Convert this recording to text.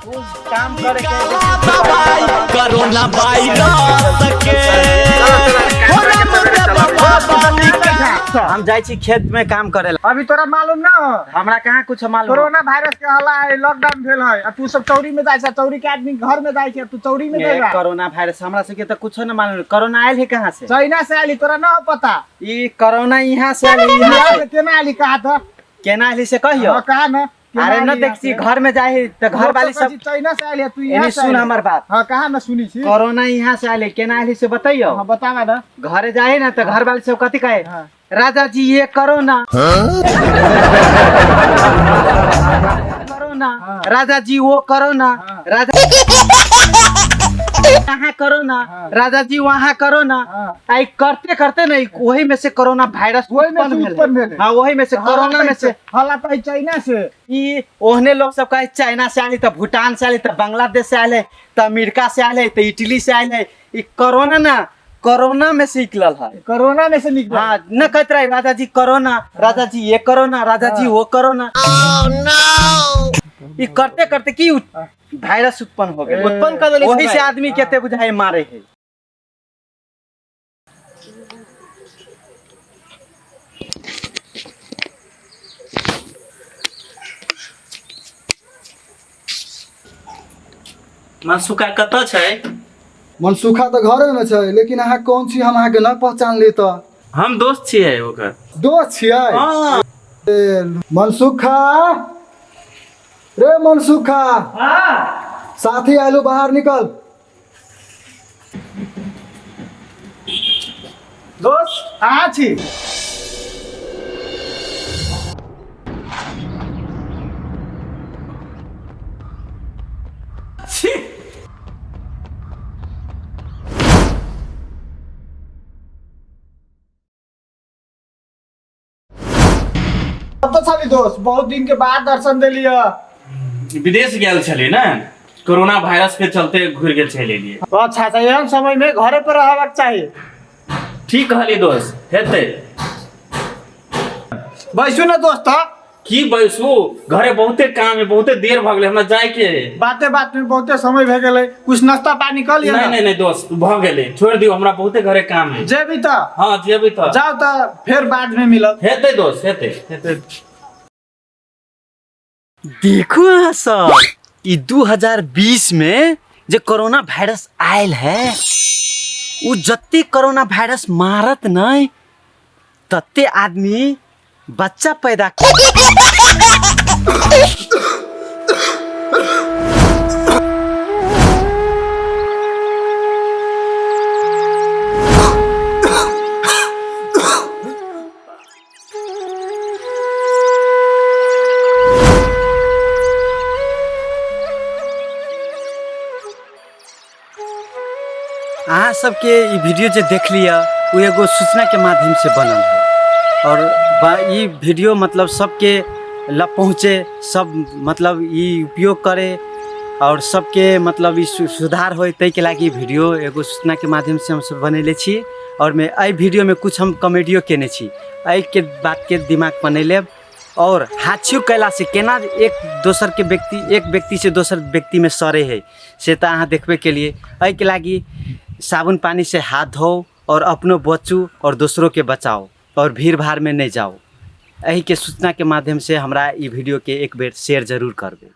काम करे के दवाई कोरोना वायरस के हो रामदेव बाबा निकाला हम जाइ छी खेत में काम करेला। अभी तोरा मालूम ना हो? हमरा कहाँ कुछ मालूम। कोरोना वायरस के हल्ला है, लॉकडाउन भेल है, आ तू सब चौरी में जाइ छै, चौरी के आदमी घर में जाइ छै, तू चौरी में ए, जाइ। कोरोना वायरस हमरा सबके तऽ कुछो न मालूम। कोरोना आयल है कहाँ से? चाइना से आली, तोरा ना हो पता? ई कोरोना यहाँ से आयल है, यहाँ यहाँ से। से केना आली कहा था? केना आयल से कहियो। हाँ, कहा ना। केना अरे न आली देख यहाँ छी से? घर में जाइ तऽ घर लोग वाली सब कहै सब छी चाइना से आली है, तू यहाँ एने से सुन आली। हमर बात। हाँ, कहा ना सुनी छी। कोरोना यहाँ से आयल है, केना आयल से बतैयो। हाँ, बतावा ना। घरे जाए ना तो घर वाले सब कथी कहे? हाँ। राजा जी ये करो ना, करो ना। हाँ। राजा जी वो करो ना। हाँ। राजा यहाँ करो ना। हाँ। राजा जी वहाँ करो ना। हाँ। आई करते करते ना वही में से कोरोना वायरस वही में से उत्पन्न उत्पन्न भेलै। भेलै। हाँ, वही में से कोरोना में से। हल्ला तो है चाइना से। ई ओहने लोग सब कहे चाइना से आयल, तऽ भूटान से आयल, तऽ बांग्लादेश से आयल, तऽ अमेरिका से आयल, तऽ इटली से आयल है। ई कोरोना ना कोरोना में से निकलल है। कोरोना में से निकल। हाँ, न कहते रहे राजा जी करो ना, राजा जी ये करो ना, राजा जी वो करो ना। ई करते करते की वायरस उत्पन्न हो गेल। उत्पन्न कर देले वही छै। से आदमी केते बुझाइ मारे है। मनसुखा कतऽ छै? मनसुखा तऽ घरेमे छै, लेकिन अहाँ कोन छी? हम अहाँके नहि पहचानली तऽ। हम दोस्त छियै ओकर। दोस्त छियै? हँ। ए, मनसुखा रे, मनसुखा, साथी आयलू, बाहर निकल। दोस्त कहाँ छी? कतऽ छली दोस्त? बहुत दिन के बाद दर्शन देलियै। विदेश गेल छलियै ने, कोरोना वायरस के चलते घुरि गेल छलियै। अच्छा अच्छा, एहन समय में घरे पर रहबाक चाही। ठीक कहलियै दोस्त, हेतै। बैसू ने दोस्त। की बैसू, घरे बहुते काम है, बहुते देर भऽ गेलै, हमरा जायके है। बाते बात में बहुते समय भए गेलै, कुछ नाश्ता पानी कऽ लिअ। नहि। ने। नहि नहि दोस्त, भऽ गेलै, छोड़ि दियौ, हमरा बहुते घरे काम है। जेबी तऽ? हँ, जेबै तऽ। जाउ तऽ, फेर बाद में मिलब। हेतै दोस्त, हेतै हेतै। देखू अहाँ सब, ई 2020 में जे कोरोना वायरस आयल है, उ जते कोरोना वायरस मारत नहीं तते आदमी बच्चा पैदा। अहाँ सबके ई वीडियो जे देख लिअ, ओ एगो सूचनाके माध्यमसँ बनल है और ई वीडियो मतलब सबके लग पहुँचे, सब मतलब ई उपयोग करे और सबके मतलब ई सुधार होय, ताहिके लागि ई वीडियो एगो सूचनाके माध्यमसँ हमसब बनेले छी। और मे एहि वीडियोमे कुछ हम कॉमेडियो केने छी, एहिके बातके दिमाग पर नहि लेब। और हाछियो कयलासँ केना एक दोसरके व्यक्ति, एक व्यक्तिसँ दोसर व्यक्तिमे सड़े है, से तऽ अहाँ देखबे केलिए। एहिके लागि साबुन पानीसँ हाथ धोउ और अपनो बचू और दोसरोके बचाउ और भीड़ भाड़मे नहि जाउ। एहिके सूचनाके माध्यमसँ हमरा ई वीडियोके एक बेर शेयर जरूर करबै।